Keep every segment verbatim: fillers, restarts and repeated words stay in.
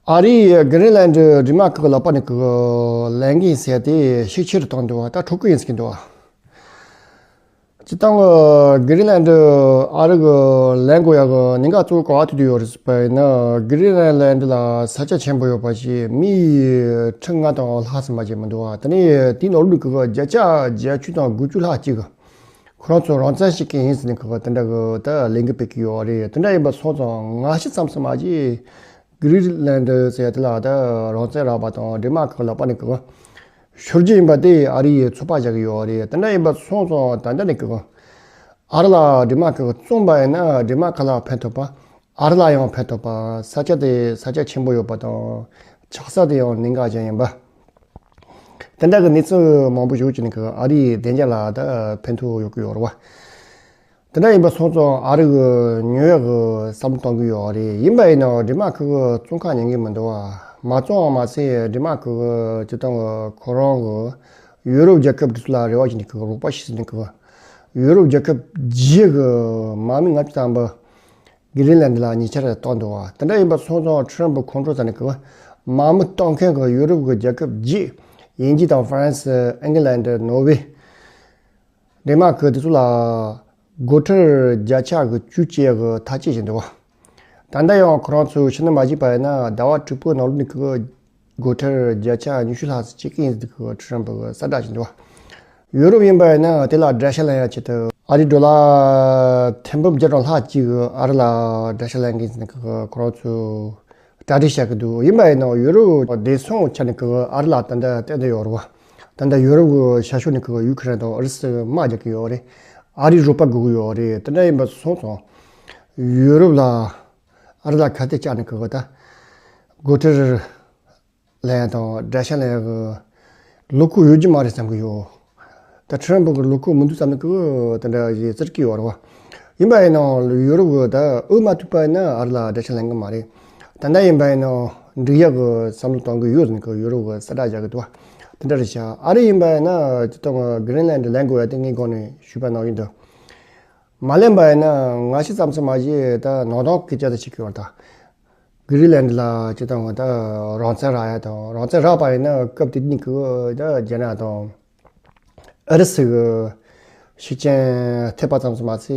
ཨ་རིས་གྷི་རིན་ལན་ཌི་འདྲེ་དམག་གི་ལག་པ་ནས་གི་ལེན་གི་ཟེར་ཏེ་ཤུགས་ཆེ་རུ་བཏང་འདུག་བ། ད་འཕྲོག་གི་ཡིན་ཟེར་གི་འདུག་བ། སྤྱིར་བཏང་གི་གྷི་རིན་ལན་ཌི་ཨ་རི་གི་ལེན་དགོས་ཡག་གི་གནད་འགག་གཙོ་བོ་ག་བ་ཐུག་བསྡད་ཡོད་རེད་ཟེར་བ་ཡིན་ན། གྷི་རིན་ལན་ཌི་ལ་ས་ཆ་ཆེན་པོ་ཡོད་པ་ཞིག་མི་ཁྲི་ལྔ་དང་ལྷག་ཙམ་མ་གཏོགས་མི་འདུག་བ། དེ་ནས་དེའི་ནང་ལོགས་ཀྱི་བརྒྱ་ཆ་བརྒྱད་ཅུ་དང་དགུ་བཅུ་ལྷག་ཅིག་གི་ཁོ་རང་ཚོ་རང་བཙན་བྱེད་ཀྱི་ཡིན་ཟེར་ནས་ཁོ་དེ་འདྲ་གི་ད་ལས་འགུལ་སྤེལ་གྱི་ཡོད་རེད། དེ་འདྲ་ཡིན་པ་སོང་ཙང་སྔ་ཕྱི་མཚམས་སུ་མ་གཞི་གྷི་རི་ལན་ཌི་ཟེར་དེ་ལ་ད་རང་བཙན་རག་པ་དང་འདྲེ་དམག་གི་ལག་པ་ནས་གི་ཤོར་རྒྱུ་ཡིན་པ་དེ་ཨ་རི་ཡིས་ཚོད་དཔག་བྱ་གི་ཡོད་རེད། དེ་འདྲ་ཡིན་པ་སོང་ཙང་ད་ལྟ་ནས་གི་ཨ་རི་ལ་འདྲེ་དམག་གི་བཙོངས་པ་ཡིན་ན་འདྲེ་དམག་གི་ལ་ཕན་ཐོགས་པ། ཨ་རི་ལ་ཡང་ཕན་ཐོགས་པ། ས་ཆ་དེ་ས་ཆ་ཆེན་པོ་ཡོད་པ་དང་ཆགས་ས་དེ་ཡང་གནད་འགག་ཅན་ཡིན་པ། དེ་འདྲ་གི་གནས་ཚུལ་མང་པོ་ཞིག་བྱས་ནས་གི་ཨ་རིའི་བདེ་འཇགས་ལ་ད་ཕན་ཐོགས་ཡོད་ཀྱི་ཡོད་རེད་བ། དེ་འདྲ་ཡིན་པ་སོང་ཙང་ཨ་རི་གི་ཉོ་ཡག་གི་བསམ་བློ་གཏོང་གི་ཡོད་རེད། ཡིན་པ་ཡིན་ནའང་འདྲེ་དམག་གི་བཙོང་ཁ་ཉན་གི་མི་འདུག་བ། མ་བཙོང་བ་མ་ཟད་འདྲེ་དམག་གི་སྤྱིར་བཏང་གི་ཁོ་རང་གི་ཡུ་རོབ་རྒྱལ་ཁབ་དེ་ཚོ་ལ་རེ་བ་བྱས་ནས་གི་རོགས་པ་བྱེད་ཟེར་ནས་གི་ཡུ་རོབ་རྒྱལ་ཁབ་བརྒྱད་གི་དམག་མི་ལྔ་བཅུ་ཙམ་པ་གྷི་རིན་ལན་ཌི་ལ་ཉེ་ཆར་བཏང་འདུག་བ། དེ་འདྲ་ཡིན་པ་སོང་ཙང་ཁྲི་རན་པོ་ཁོང་ཁྲོ་ཟ་ནས་གི་དམག་མི་གཏོང་མཁན་གི་ཡུ་རོབ་གི་རྒྱལ་ཁབ་བརྒྱད། དབྱིན་ཇི་དང་ཧྥ་རན་སི། ཨིང་ལན་ཌི། ནོར་ཝེ། ཌེན་མཱག་གི་དེ་ཚོ་ལ་སྒོ་ཁྲལ་བརྒྱ་ཆ་གི་བཅུ་བཅས་གི་ཐག་བཅད་བཞིན་འདུག་བ། ད་ལྟ་ཡང་ཁོ་རང་ཚོས་ཕྱི་ནང་མ་བརྗེས་པ་ཡིན་ན་ཟླ་བ་དྲུག་པོའི་ནང་ལོགས་ནས་གི་སྒོ་ཁྲལ་བརྒྱ་ཆ་ཉི་ཤུ་ལྷག་ཙམ་བཅད་ཀྱི་ཡིན་ཟེར་གི་ཁྲི་རན་པོ་གི་གསལ་བསྒྲགས་བྱས་འདུག་བ། ཡུ་རོབ་ཡིན་པ་ཡིན་ན་དེ་ལ་དགྲ་ཤ་ལེན་ཡ་ཆེད་དུ་ཨ་རིའི་ཌོ་ལར་ཐེར་འབུམ་བརྒྱ་གྲངས་ལྷག་ཅིག་གི་ཨ་རི་ལ་དགྲ་ཤ་ལེན་གི་ཡིན་ཟེར་གི་ཁོ་རང་ཚོས་གྲ་སྒྲིག་བྱ་གི་འདུག་ཡིན་པ་ཡིན་ནའང་ཡུ་རོབ་བདེ་སྲུང་ཆ་ནས་གི་ཨ་རི་ལ་ད་ལྟ་བསྟན་བསྡད་ཡོད་རེད་བ། ད་ལྟ་ཡུ་རོབ་གི་ཤར་ཕྱོགས་ནས་གི་ཡུ་ཁུ་རེན་དང་ཨུ་རུ་སུ་དམག་རྒྱག་གི་ཡོད་རེད། ཨ་རིའི་རོགས་པ་དགོས་ཀྱི་ཡོད་རེད། དེ་འདྲ་ཡིན་པ་སོང་ཙང་ཡུ་རོབ་ལ་ཨ་རི་ལ་ཁ་གཏད་བཅག་ནས་གི་ད་སྒོ་ཁྲལ་ལེན་ཡ་དང་དགྲ་ཤ་ལེན་ཡ་གི་ལོ་ཁོག་ཡོད་རྒྱུ་མ་རེད་བསམ་གི་ཡོད། ད་ཁྲི་རན་པོ་གི་ལོ་ཁོག་མི་འདུག་བསམ་ནས་གི་དེ་འདྲ་ཞིག་བཙིར་གི་ཡོད་རེད་བ། ཡིན་པ་ཡིན་ནའང་ཡུ་རོབ་གི་ད་འོས་མ་ཐུབ་པ་ཡིན་ན་ཨ་རི་ལ་དགྲ་ཤ་ལེན་གི་མ་རེད། ད་ལྟ་ཡིན་པ་ཡིན་ནའང་འགྲིག་ཡག་གི་བསམ་བློ་གཏོང་གི་ཡོད་ཟེར་ནས་གི་ཡུ་རོབ་གི་གསལ་བསྒྲགས་བྱ་གི་འདུག་བ། དེ་འདྲ་རེད་ཤག་ཨ་རི་ཡིན་པ་ཡིན་ན་སྤྱིར་བཏང་གི་གྷི་རིན་ལན་ཌི་ལེན་དགོས་ཡ་དེ་ངས་གོང་ནས་ཞུས་པ་ནང་བཞིན་དུ། མ་ལེན་པ་ཡིན་ན་སྔ་ཕྱི་ཙམ་ཙམ་མ་གཞི་ད་ནང་དོན་སྐད་ཆ་དེ་བྱེད་ཀྱི་ཡོད་རེད་ད། གྷི་རི་ལན་ཌི་ལ་སྤྱིར་བཏང་གི་ད་རང་བཙན་རག་ཡ་དང་རང་བཙན་རག་པ་ཡིན་ན་སྐབས་དེ་དུས་ཀྱི་ད་རྒྱ་ནག་དང་ཨུ་རུ་སུ་གི་ཤུགས་རྐྱེན་ཐེབས་པ་ཙམ་ཙམ་མ་ཟད་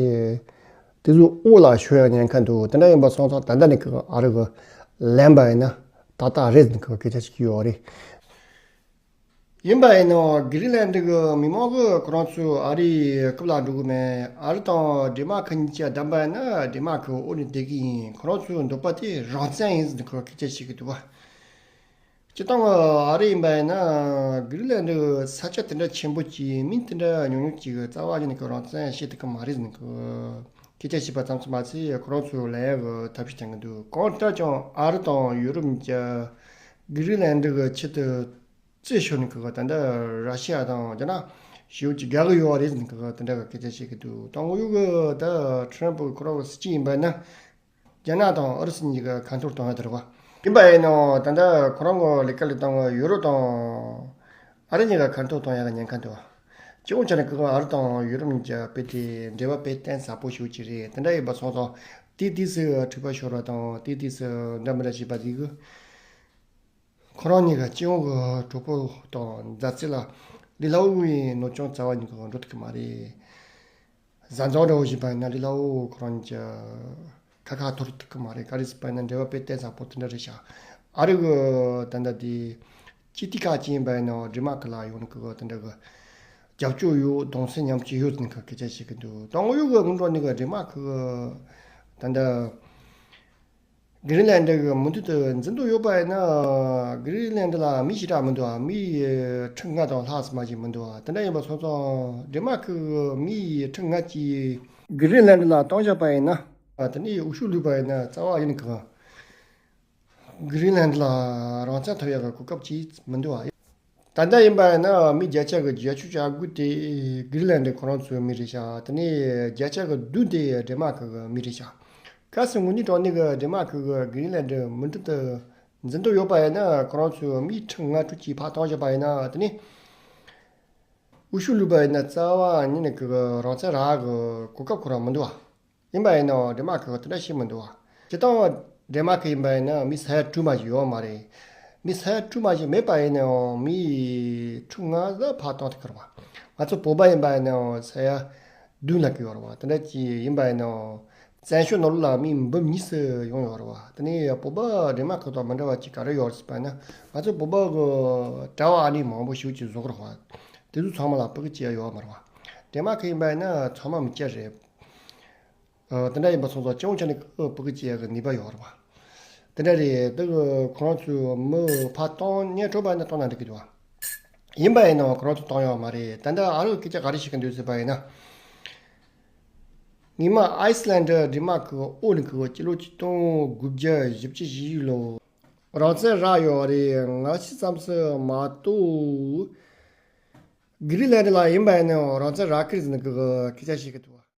དེ་ཚོ་འོག་ལ་ཤོར་ཡ་ཉེན་ཁ་འདུག་དེ་འདྲ་ཡིན་པ་སོང་ཙང་ད་ལྟ་ནས་ཀྱི་ཨ་རི་གི་ལེན་པ་ཡིན་ན་ཏག་ཏག་རེད་ཟེར་ནས་ཀྱི་སྐད་ཆ་ཞིག་ཡོད་རེད། ཡིན་པ་ཡིན་ནའང་གྷི་རི་ལན་ཌི་གི་མི་མང་གིས་ཁོ་རང་ཚོ་ཨ་རིའི་རྐུབ་ལ་འགྲོ་གི་མེད། ཨ་རི་དང་ཌེན་མཱག་གཉིས་ཆ་བསྡམས་པ་ཡིན་ན་ཌེན་མཱག་གི་འོག་ནས་བསྡད་གི་ཡིན། ཁོ་རང་ཚོའི་འདོད་པ་དེ་རང་བཙན་ཡིན་ཟེར་ནས་ཁོ་རང་སྐད་ཆ་བཤད་གི་འདུག་བ། སྤྱིར་བཏང་གི་ཨ་རི་ཡིན་པ་ཡིན་ན་གྷི་རི་ལན་ཌི་གི་ས་ཆ་དེ་འདྲ་ཆེན་པོ་ཅིག་མི་དེ་འདྲ་ཉུང་ཉུང་ཅིག་གི་རྩ་བ་ཉིད་ནས་ཁོ་རང་བཙན་བྱེད་ཐུབ་གི་མ་རེད་ཟེར་ནས་ཁོ་སྐད་ཆ་བཤད་པ་ཙམ་ཙམ་མ་ཟད་ཁོ་རང་ཚོས་ལེན་ཡག་གི་ཐབས་ཤེས་བསྟན་གི་འདུག་གང་ལྟར་ཀྱང་ཨ་རི་དང་ཡུ་རོབ་གཉིས་ཀྱིས་གྷི་རི་ལན་ཌི་གི་ཆེད་དུ་རྩིས་ཤོར་ནས་ཁོ་ད་ལྟ་ར་ཤི་ཡ་དང་རྒྱ་ནག་ཞེ་པོ་ཅིག་དགའ་གི་ཡོད་རེད་ཟེར་ནས་ཁོ་ད་ལྟ་སྐད་ཆ་བཤད་ཀྱི་འདུག་དང་གཡོག་གི་ད་ཁྲི་རན་པོ་ཁོ་རང་གི་སྲིད་སྤྱི་ཡིན་པ་ན་རྒྱ་ནག་དང་ཨུ་རུ་སུ་གཉིས་ཀ་ཁ་འཐོར་གཏོང་ཡ་དེ་རེད་བ། ཡིན་པ་ཡིན་ནའང་ད་ལྟ་ཁོ་རང་གི་ལས་ཀ་ལས་སྟངས་ཡུ་རོབ་དང་ཨ་རི་གཉིས་ཀ་ཁ་འཐོར་གཏོང་ཡ་གི་ཉེན་ཁ་འདུག་བ། སྤྱི་ཡོངས་ཆ་ནས་ཁོ་ཨ་རི་དང་ཡུ་རོབ་གཉིས་ཀྱི་དཔེ་དེ་འབྲེལ་བ་དཔེ་གཏིང་ཟབ་པོ་ཞེ་པོ་ཅིག་རེད། དེ་འདྲ་ཡིན་པ་སོང་ཙང་དེ་དུས་སུ་འཁྲུག་པ་ཤོར་བ་དང་དེ་དུས་སུ་འདྲ་མི་འདྲ་བྱས་པ་དེ་གི་ཁོ་རང་གཉིས་ཀ་སྤྱི་ཡོངས་ཀྱི་གྲོས་ཕུགས་དང་མཛའ་བརྩེ་ལ་ལི་ལ་འུ་ཡི་ནོར་སྐྱོན་རྩ་བ་ཉིད་ཀྱིས་འགྲོ་ཐུབ་ཀྱི་མ་རེད། བཟའ་ཚང་འདྲ་བོ་ཞིག་པ་ཡིན་ན་ལི་ལ་འུ་ཁོ་རང་གཉིས་ཀྱི་ཁ་ཁ་འཐོར་ཐུབ་ཀྱི་མ་རེད། ག་རེ་ཟེར་བ་ཡིན་ན་འབྲེལ་བ་དཔེ་གཏིང་ཟབ་པོ་དེ་འདྲ་རེད་ཤག་ཨ་རི་གི་ད་ལྟ་དེ་སྤྱི་འཐུས་ཁག་ཅིག་ཡིན་པ་ཡིན་ན་འདྲེ་དམག་གི་ལ་ཡོང་ནས་གི་དེ་འདྲ་གི་རྒྱབ་སྐྱོར་ཡོད། གདུང་སེམས་མཉམ་སྐྱེད་ཡོད་ཟེར་ནས་གི་སྐད་ཆ་བཤད་གི་འདུག་དང་གཡོག་གི་སྔོན་འགྲོ་ནས་གི་འདྲེ་དམག་གི་ད་ལྟ་གྷི་རི་ལན་ཌི་གི་མུ་མཐུད་དུ་འཛིན་དུ་ཡོད་པ་ཡིན་ན་གྷི་རི་ལན་ཌི་ལ་མི་ཞེ་དྲག་མི་འདུག་ཨ། མི་ཁྲི་ལྔ་དང་ལྷག་ཙམ་ཞིག་མི་འདུག་ཨ། དེ་འདྲ་ཡིན་པ་སོང་ཙང་འདྲེ་དམག་གི་མི་ཁྲི་ལྔ་ཅིག་གྷི་རི་ལན་ཌི་ལ་བཏང་བཞག་པ་ཡིན་ན་དེ་ནས་འུ་ཤུགས་ལུས་པ་ཡིན་ན་རྩ་བ་ཡིན་གི་གྷི་རི་ལན་ཌི་ལ་རང་བཙན་ཐོབ་ཡག་གི་གོ་སྐབས་ཅིག་མི་འདུག་ཨ། ད་ལྟ་ཡིན་པ་ཡིན་ན་མི་བརྒྱ་ཆ་གི་བརྒྱད་ཅུ་གྱ་དགུ་དེ་གྷི་རི་ལན་ཌི་ཁོ་རང་ཚོའི་མི་རེད་ཤག་དེ་ནས་བརྒྱ་ཆ་གི་བདུན་དེ་འདྲེ་དམག་གི་མི་རེད་ཤག་གལ་སྲིད་དངོས་གནས་དྲང་གནས་ཀྱི་འདྲེ་དམག་གི་གྷི་རི་ལན་ཌི་མུ་མཐུད་དུ་འཛིན་དུ་ཡོད་པ་ཡིན་ན་ཁོ་རང་ཚོའི་མི་ཁྲི་ལྔ་དྲུག་ཅིག་ཕར་བཏང་བཞག་པ་ཡིན་ན་དེ་ནས་འུ་ཤུགས་ལུས་པ་ཡིན་ན་རྩ་བ་ཉིད་ནས་གི་རང་བཙན་རག་གི་གོ་སྐབས་ཁོ་རང་མི་འདུག་ཨ། ཡིན་པ་ཡིན་ནའང་འདྲེ་དམག་གི་དེ་འདྲ་ཞིག་མི་འདུག་བ། སྤྱིར་བཏང་ ཌེན་མཱར་ཀི་ཡིན་པ་ཡིན་ན་མི་ས་ཡ་དྲུག་མ་ཞིག་ཡོད་མ་རེད། མི་ས་ཡ་དྲུག་མ་ཞིག་མེད་པ་ཡིན་ནའང་མི་ཁྲི་ལྔ་ཙམ་ཕར་བཏང་ཐུབ་ཀྱི་རེད་བ། ང་ཚོ་བོད་པ་ཡིན་པ་ཡིན་ནའང་ས་ཡ་བདུན་ལྷག་གི་ཡོད་རེད་བ། དེ་འདྲ་ཅིག་ཡིན་པ་ཡིན་ནའང་བཙན་བྱོལ་ནང་ལོགས་ལ་མི་འབུམ་གཉིས་སུ་ཡོང་ཡོད་རེད་བ། དེ་ནས་བོད་པ་ཌེན་མཱར་ཀི་དང་མི་འདྲ་བ་ཅིག་ག་རེ་ཡོད་རེད་ཟེར་བ་ཡིན་ན། ང་ཚོ་བོད་པ་གི་གྲྭ་བ་ཨ་ནི་མང་པོ་ཞིག་ཅིག་བཟོ་གི་རེད་བ། དེ་ཚོ་ཚང་མ་ལ་ཕྲུ་གུ་སྐྱེ་ཡ་ཡོད་མ་རེད་བ། ཌེན་མཱར་ཀི་ཡིན་པ་ཡིན་ན་ཚང་མ་མི་སྐྱ་རེད། ཨ། དེ་འདྲ་ཡིན་པ་སོང་ཙང་སྤྱི་ཡོངས་ཆ་ནས་ཕྲུ་གུ་སྐྱེ་ཡག་གི་ནུས་པ་ཡོད་རེད་བ། དེ་འདྲ་རེད། དེ་གི་ཁོ་རང་ཚོས་མི་ཕར་གཏོང་སྙིང་བྲོ་བ་ཡིན་ན་གཏོང་ན་འགྲིག་གི་འདུག་བ། ཡིན་པ་ཡིན་ནའང་ཁོ་རང་ཚོས་གཏོང་ཡོད་མ་རེད། ད་ལྟ་ཨ་རོགས་སྐད་ཆ་ག་རེ་བཤད་ཀྱི་འདུག་ཟེར་བ་ཡིན་ན། སྔོན་མ་ཨའི་སི་ལན་ཌི་ཌེན་མཱར་ཀི་གི་འོག་ནས་གི་སྤྱི་ལོ་ཆིག་སྟོང་དགུ་བརྒྱ་བཞི་བཅུ་ཞེ་གཅིག་ལོ་རང་བཙན་རག་ཡོད་རེད། སྔ་ཕྱི་ཙམ་ཞིག་མ་གཏོགས་གྷི་རིན་ལན་ཌི་ལ་ཡིན་པ་ཡིན་ནའང་རང་བཙན་རག་གི་རེད་ཟེར་ནས་གི་སྐད་ཆ་བཤད་ཀྱི་འདུག